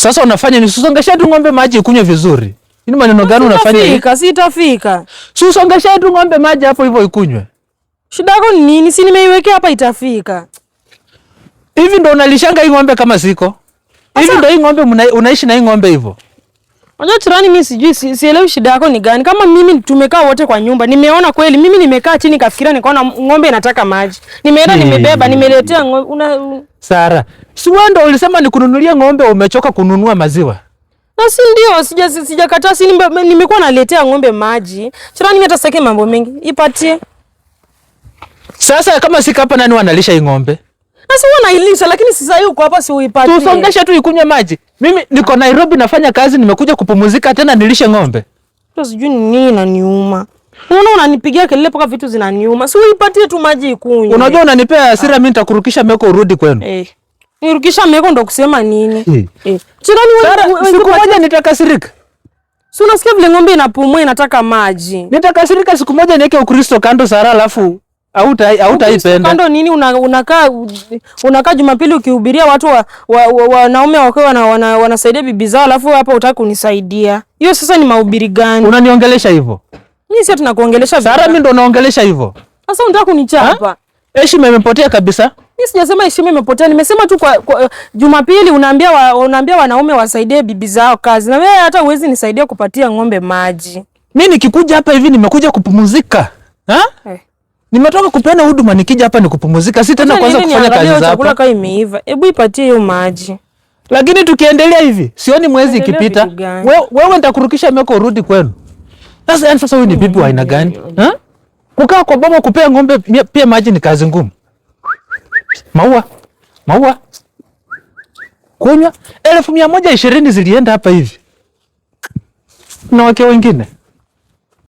Sasa unafanya ni usongeshe tu ng'ombe maji ikunywe vizuri. Ni maneno gani unafanya hivi? Sitafika, sitafika. Si usongeshe tu ng'ombe maji hapo hivyo ikunywe. Shida yako ni nini? Si nimeiwekea hapa itafika. Hivi ndo unalishanga hii ng'ombe kama siko? Hivi ndo hii ng'ombe unaishi na hii ng'ombe hivyo? Unajua Chirani, mimi sijui sielewi shida yako ni gani. Kama mimi tumekaa wote kwa nyumba, nimeona kweli mimi nimekaa chini kafikiria nikaona ng'ombe inataka maji. Nimeenda nimebeba, nimeletea ng'ombe una Sara, si wewe ndo ulisema nikununulie ng'ombe, umechoka kununua maziwa? Na si ndio, sijakataa, si nimekuwa naletea ng'ombe maji. Chirani, mimi hata sitaki mambo mengi. Ipatie. Sasa kama sika hapa, nani wanalisha hii ng'ombe? Na si huwa nailisha, lakini sasa hivi uko hapa si uipatie. Tusongeshe tu ikunywe maji. Mimi niko Nairobi nafanya kazi, nimekuja kupumzika tena nilishe ng'ombe. Sasa sijui ni nini inaniuma. Unaona unanipigia kelele mpaka vitu zinaniuma. Si uipatie tu maji ikunywe. Unajua unanipea hasira, mimi nitakurukisha meko urudi kwenu. Eh. Nirukisha meko ndo kusema nini? Eh. Eh. Chirani Sara, wewe siku moja nitakasirika. Si unasikia vile ng'ombe inapumua inataka maji. Nitakasirika siku moja niweke Ukristo kando Sara, alafu hautaipenda. Kando nini unakaa unakaa Jumapili ukihubiria watu wanaume wakiwa wanasaidia bibi zao, alafu hapa hutaki kunisaidia. Hiyo sasa ni mahubiri gani? Unaniongelesha hivyo? Mimi sio tunakuongelesha Sara, vibaya. mimi ndo naongelesha hivyo. Sasa unataka kunichapa? Heshima imepotea kabisa. Mimi sijasema heshima imepotea, nimesema tu kwa Jumapili unaambia wanaume wasaidie bibi zao kazi. Na wewe hata huwezi nisaidia kupatia ng'ombe maji. Mimi nikikuja hapa hivi nimekuja kupumzika. Ha? Eh. Nimetoka kupeana huduma, nikija hapa ni kupumzika, si tena Acha kuanza niende kufanya niangalie kazi hiyo za chakula hapa. kama imeiva. Hebu ipatie hiyo maji. Lakini tukiendelea hivi, sioni mwezi Endelea ikipita. vitu gani? Wewe nitakurukisha meko urudi kwenu. Sasa yani sasa huyu ni bibi wa aina gani? Ha? Kukaa kwa boma kupea ng'ombe pia maji ni kazi ngumu. Maua, maua. Kunywa 120,000 zilienda hapa hivi. Na wake wengine.